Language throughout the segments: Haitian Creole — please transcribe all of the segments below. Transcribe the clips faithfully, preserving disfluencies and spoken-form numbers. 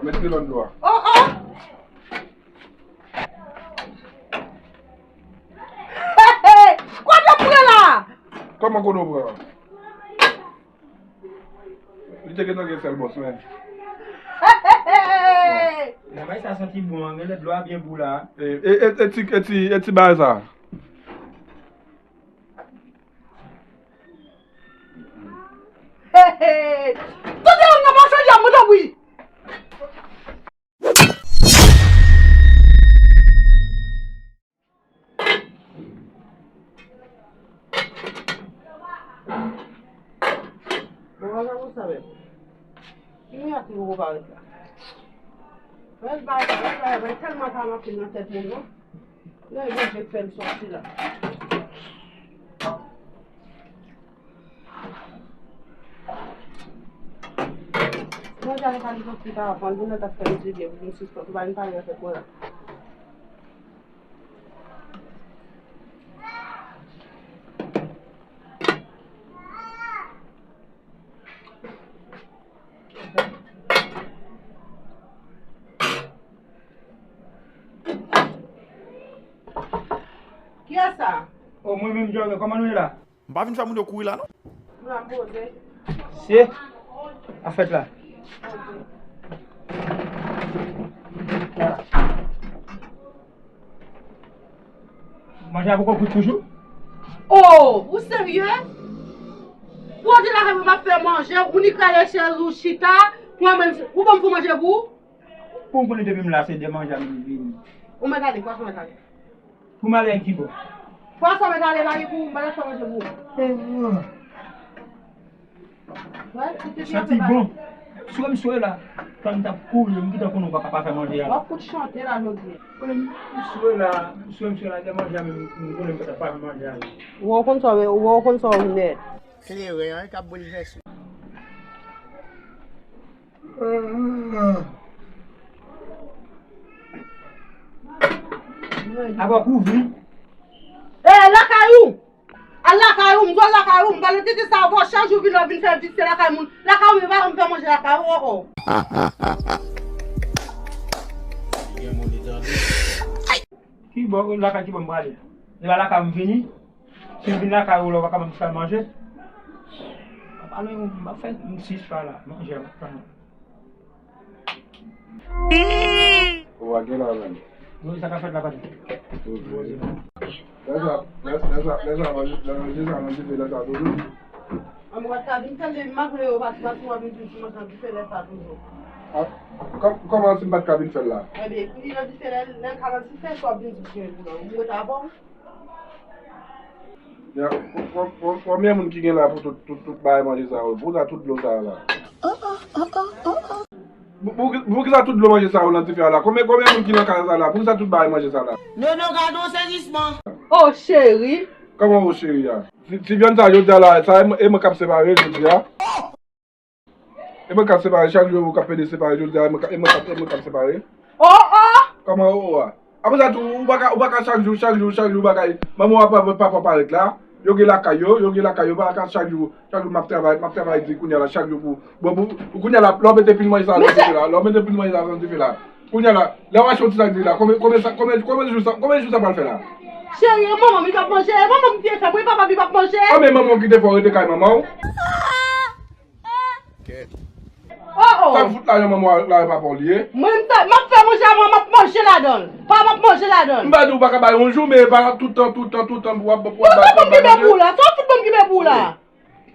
Mete lòn dlo a. Oh, oh! Kote w pran la? Kòman kote w pran? Li te gentan gen sèl bòs, men. Travay sa santi bon, an, genlè dlo a byen gou la. E, e, e, e ti, e ti, e ti bagay sa. Tande yon nan mache djab mwen tanpri. Bon, bagay konsa menm. Ki mirak li poko parèt la? Bèl bagay, bèl bagay, mwen tèlman pa anpil nan tèt moun non. Lè Bondye fè l sòti la. Mwen ja li pa li sòti ta aprann, pou mwen ta fè m di byen, pou m sispann, pou pa vin pale nan tèt mwen la. Kiyès sa? O, mwen menm, Jògè, kòman nou ye la? M pa vin fè moun yo kouri la, non. M la poze. Se afèt la. Manje a poko kwit toujou? Oh, ou serye? Ou antre lakay mwen, m ap fè manje, ou nik rale chèz ou chita, pou mwen, ou ban m pou manje pou ou? Pou m konnen depi m la, se de manje a m vini. Ou mèt ale, pase ou mèt ale. Pou m ale ak ki bò? Pase ou mèt ale, lage pou ou, m pa t ap fè manje pou ou. Wè, si te byen santi fè bon. Sou m sou la, tan m t ap kouri, m gentan konnen w pa ka pa fè manje a. W ap fout chante la jodi. Konnen m sou la, sou m sou la, de manje a menm, m konnen m pa t ap pa fè manje a. Ou wè w konn sa w, ou wè w konn sa w nèt. Kleren an k ap boulvèse. Apa kouvri. E lakay ou! Al lakay ou, m di w al lakay ou, m pale tete sa avè w, chak jou vin la vin fè visye lakay moun. Lakay ou, men pa janm fè manje lakay ou, oh, oh. Ki bò, lakay ki bò m prale? E pa lakay m vini? Si m vin lakay ou la, ou pa ka ban m ti fè manje? Pale, m ap fè m sis fwa la, manje a m ap tann. Ou a gen la menm. Wi, sa ka fèt la, pati. Lè sa, lè, lè sa, lè sa, manje, lè manje sa nan dife, lè sa toujou. An, mwen pa t ka vin tande, m ap vle yo pati, pati, w ap vin di m si manje nan dife, lè sa toujou. A, kòm, kòman si m pa t ka vin fè l la? Ebyen, pou li nan dife, lè, lè l ka nan dife, sa w ap vin di m pou la, ou ret avè w? Ya, kon-, kon-, kon-, konbyen moun ki gen la pou tout, tout, tout bagay manje sa yo? Poukisa tout dlo sa yo la? Pou, pou, poukisa tout dlo manje sa yo nan dife a la? Konbyen, konbyen moun ki nan kay sa la? Poukisa tout bagay manje sa la? Nono, gade yon sezisman. Oh, cheri. Kòman, oh, cheri a? Ti, ti vyann sa, jodi a la, sa, e mwen, e mwen k ap separe, jodi a. E mwen k ap separe chak jou, ou k ap pede separe jodi a, e mwen k ap, e mwen k ap, e mwen k ap separe. Oh, oh! Kòman, oh, oh a? Apre sa tou, ou pa ka, ou pa ka chak jou, chak jou, chak jou bagay. Manman w ap, ap, ap, ap parèt la. Yo gen lakay yo, yo gen lakay yo, pa ka chak jou, chak jou m ap travay, m ap travay di kounye a la, chak jou pou, bon, pou, pou kounye a la, lè w mete pil manje sa nan dife la, lè w mete pil manje sa nan dife la. Kounye a la, lè w achte yon ti sak di la, konbyen, konbyen sa, konbyen, konbyen jou sa, konbyen jou sa pral fè la? Cheri, e manman m li p ap manje, e manman m ki te fè pou, e papa m li p ap manje. A, men manman w ki te fè w rete kay manman w? Oh, oh. Sa fout lajan manman w la, papa w li ye. Mwen, m ta, m ap fè manje a mwen, m ap manje ladan l. Pa m ap manje ladan l. M pa di w pa ka bay yon jou, men pa tout tan, tout tan, tout tan pou w ap, pou w ap bay, pou w ap bay manje. Ou fout ban m kibe pou w la, sa w fout ban m kibe pou w la.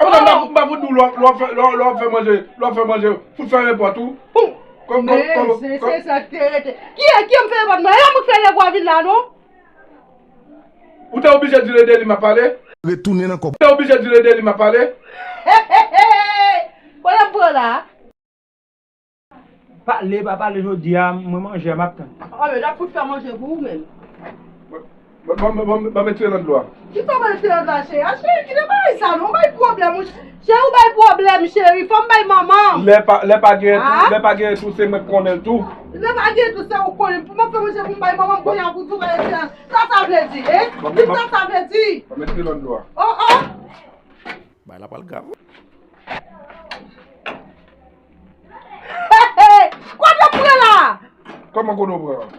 Apre sa, m pa, m pa fout di w lè w ap, lè w ap fè, lè w, lè w ap fè manje, lè w ap fè manje, fout fè nenpòt ou. Kòm, kòm, kòm, men se, se sa k te rete. Kiyès, kiyès m fè nenpòt mwen? E yon moun k fè nenpòt vin la, non? Ou te oblije di l ede li m ap pale? Retounen nan kòb. Ou te oblije di l ede li m ap pale? Kote m pran la? Pale, pa pale jodi a, mwen manje a m ap tann. Oh, men n ap fout fè manje pou ou menm. Ban, ban, ban, ban, ban m retire nan dlo a. Kisa w pral retire nan dlo a, cheri? A, cheri, kite bagay sa non, ou bay pwoblèm, wi. Cheri, ou bay pwoblèm, cheri. Fò m bay manman m. Lè pa, lè pa gen tou, lè pa gen tou, se mwen k konnen l tou. Lè pa gen tou, se ou k konnen l. Pou m ap fè manje pou m bay manman m kounye a pou di w bay retire. Sa sa vle di, en? Di m sa sa vle di. Ban m retire nan dlo a. Oh, oh. Bagay la pral grav wi. Hey, hey, hey! Kote w ap Kòman kote w pran?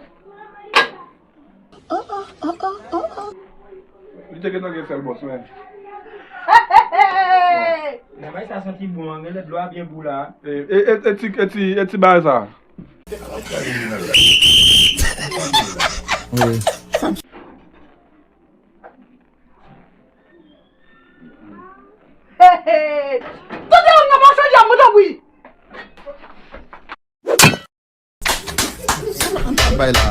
Li te gentan gen sèl bòs, men. Nan bay sa santi bon, an, genlè dlo a byen gou la. E, e, e, e ti, e ti, e ti bagay sa. Tande yon nan machonja mwen tanpri. Bay la.